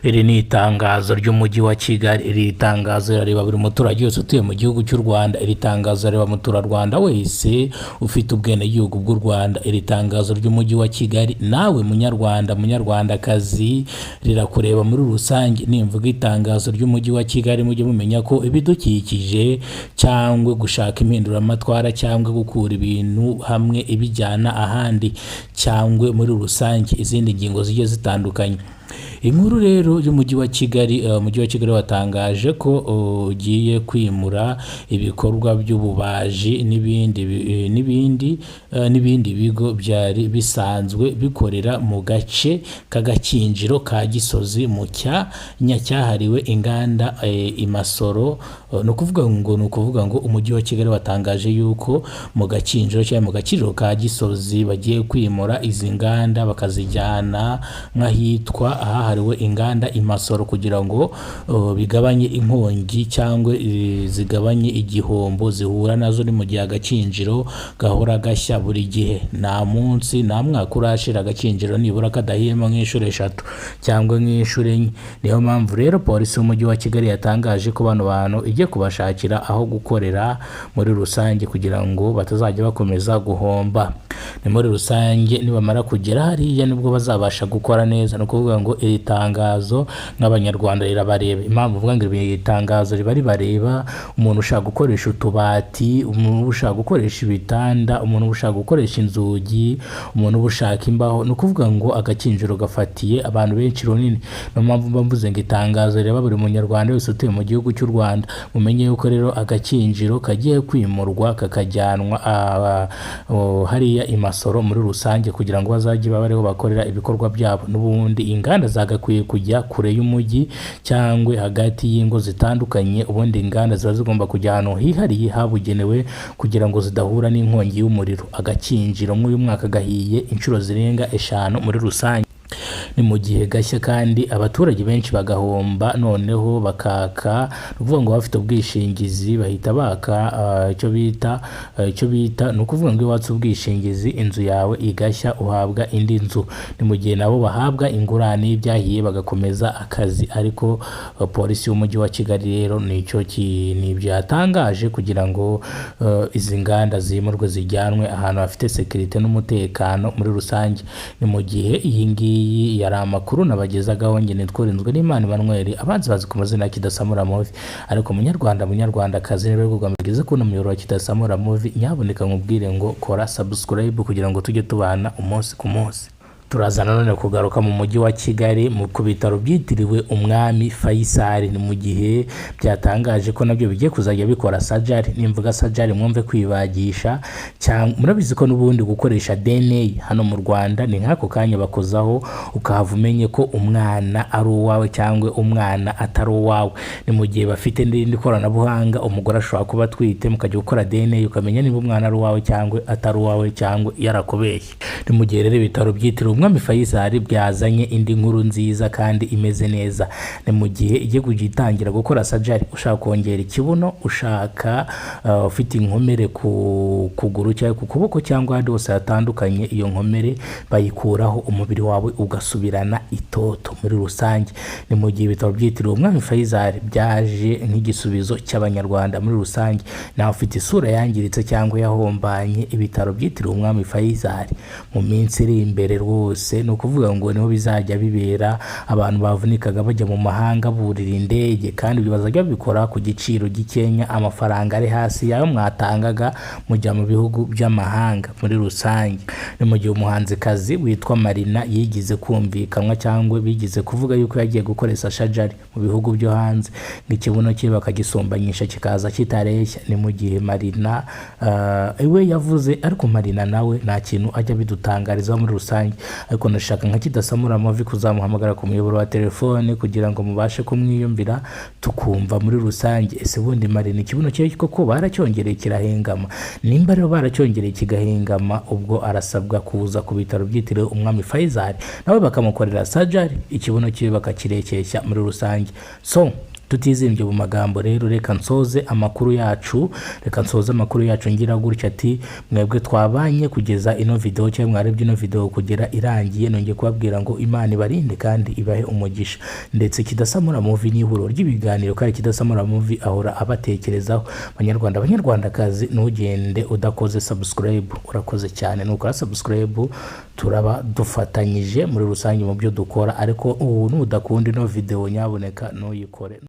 Iri ni itangazo ry'umujyi wa Kigali. Iri tangazo rirareba buri muturage wese utuye mu gihugu cy'u Rwanda. Iri tangazo rirareba muturarwanda wese ufite ubwenegihugu bw'u Rwanda. Iri tangazo ry'umujyi wa Kigali, nawe munyarwanda, munyarwandakazi, rirakureba muri rusange. Nimvuga itangazo ry'umujyi wa Kigali, mujye mumenya ko ibidukikije cyangwa gushaka impinduramatwara cyangwa gukura ibintu hamwe ibijyana ahandi cyangwa muri rusange izindi ngingo zigiye zitandukanye. Inkuru rero y'umujyi wa Kigali, umujyi wa Kigali watangaje ko ugiye kwimura ibikorwa by'ububaji n'ibindi bigo byari bisanzwe bikorera mu gace k'Agakinjiro ka Gisozi mu cyanya cyahariwe inganda i Masoro. Ni ukuvuga ngo umujyi wa Kigali watangaje yuko mu Gakinjiro cyangwa mu Gakiriro ka Gisozi bagiye kwimura izi nganda, bakazijyana nk'ahitwa ahahariwe inganda i Masoro, kugira ngo bigabanye inkongi cyangwa zigabanye igihombo zihura nazo. Ni mu gihe Agakinjiro gahora gashya buri gihe, nta munsi nta mwaka urashira Agakinjiro nibura kadahiyemo nk'inshuro eshatu cyangwa nk'inshuro enye. Niyo mpamvu rero polisi y'umujyi wa Kigali yatangaje ko bano bantu igiye kubashakira aho gukorera muri rusange, kugira ngo batazajya bakomeza guhomba. Ni muri rusange, nibamara kugera hariya nibwo bazabasha gukora neza. Ni ukuvuga ngo iri tangazo nk'Abanyarwanda rirabareba. Impamvu uvuga ngo iri tangazo riba ribareba: umuntu ushaka gukoresha utubati, umuntu ushaka gukoresha ibitanda, umuntu ushaka gukoresha inzugi, umuntu ushaka imbaho. Ni ukuvuga ngo Agakinjiro gafatiye abantu benshi runini. Niyo mpamvu mba mvuze ngo itangazo rireba buri munyarwanda wese utuye mu gihugu cy'u Rwanda. Mumenye yuko rero Agakinjiro kagiye kwimurwa kakajyanwa hariya i Masoro muri rusange, kugira ngo bazajye baba ariho bakorera ibikorwa byabo. N'ubundi inganda zagakwiye kujya kure y'umujyi cyangwa hagati y'ingo zitandukanye. Ubundi inganda ziba zigomba kujya ahantu hihariye habugenewe kugira ngo zidahura n'inkongi y'umuriro. Agakinjiro nk'uyu mwaka gahiye inshuro zirenga eshanu muri rusange. Ni mu gihe gashya kandi abaturage benshi bagahomba, noneho bakaka, ni ukuvuga ngo bafite ubwishingizi bahita baka icyo bita, ni ukuvuga ngo iyo watse ubwishingizi inzu yawe igashya, uhabwa indi nzu. Ni mu gihe nabo bahabwa ingurane y'ibyahiye bagakomeza akazi. Ariko polisi y'umujyi wa Kigali rero nicyo nibyo yatangaje, kugira ngo izi nganda zimurwe zijyanwe ahantu hafite sécurité n'umutekano muri rusange. Ni mu gihe iyi ngiyi yari amakuru nabagezagaho. Njye nitwa Urinzwe n'Imana Emmanuel, abanzi bazi ku mazina ya Kidasamura Movie. Ariko munyarwanda, munyarwandakazi, niba ari bwiza kubona umuyoboro wa Kidasamura Movie, nyaboneka nkubwire ngo kora subscribe kugira ngo tujye tubana umunsi ku munsi. Turaza nanone kugaruka mu mujyi wa Kigali ku bitaro byitiriwe Umwami Faisal. Ni mu gihe byatangaje ko nabyo bigiye kuzajya bikora surgery. Nimvuga surgery, mwumve kwibagisha. Cyangwa murabizi ko n'ubundi gukoresha DNA hano mu Rwanda ni nk'ako kanya bakozaho ukahava umenye ko umwana ari uwawe cyangwa umwana atari uwawe. Ni mu gihe bafite n'irindi koranabuhanga, umugore ashobora kuba atwite, mukajya gukora DNA ukamenya niba umwana ari uwawe cyangwa atari uwawe cyangwa yarakubeshye. Ni mu gihe rero ibitaro byitiriwe Umwami Faisal byazanye indi nkuru nziza kandi imeze neza. Ni mu gihe igiye kujya itangira gukora surgery: ushaka kongera ikibuno, ushaka ufite inkomere ku kuguru cyangwa ku kuboko cyangwa ahandi hose hatandukanye, iyo nkomere bayikuraho, umubiri wawe ugasubirana itoto muri rusange. Ni mu gihe ibitaro byitiriwe Umwami Faisal byaje nk'igisubizo cy'Abanyarwanda muri rusange. Nawe ufite isura yangiritse cyangwa yahombanye, ibitaro byitiriwe Umwami Faisal mu minsi iri imbere rwose, ni ukuvuga ngo niho bizajya bibera. Abantu bavunikaga bajya mu mahanga burira indege, kandi ibyo bazajya babikora ku giciro gikenya, amafaranga ari hasi yayo mwatangaga mujya mu bihugu by'amahanga muri rusange. Ni mu gihe umuhanzikazi witwa Marina yigize kumvikanwa cyangwa bigize kuvuga yuko yagiye gukoresha surgery mu bihugu byo hanze, n'ikibuno cye bakagisumbanyisha kikaza kitareshya. Ni mu gihe Marina we yavuze, ariko Marina nawe nta kintu ajya bidutangarizaho muri rusange. Ariko ndashaka nka Kidasamura Movie kuzamuhamagara ku muyoboro wa telefone kugira ngo mubashe kumwiyumvira, tukumva muri rusange. Ese bundi Marina ikibuno cye koko baracyongereye kirahengama? Nimba rero baracyongereye kigahengama, ubwo arasabwa kuza ku bitaro byitiriwe Umwami Faisal, nawe bakamukorera surgery, ikibuno cye bakakirekeshya muri rusange. So Tutizimbye mu magambo rero, reka nsoze amakuru yacu, reka nsoze amakuru yacu ngira gutya ati: mwebwe twabanye kugeza ino video, cyangwa mwarebye ino video kugera irangiye, nongeye kubabwira ngo Imana ibarinde kandi ibahe umugisha. Ndetse Kidasamura Movie ni ihuriro ry'ibiganiro, kandi Kidasamura Movie ahora abatekerezaho. Banyarwanda, Banyarwandakazi, ntugende udakoze subscribe. Urakoze cyane nukora subscribe, turaba dufatanyije muri rusange mu byo dukora. Ariko ubu nudakunda ino video, nyaboneka ntuyikore.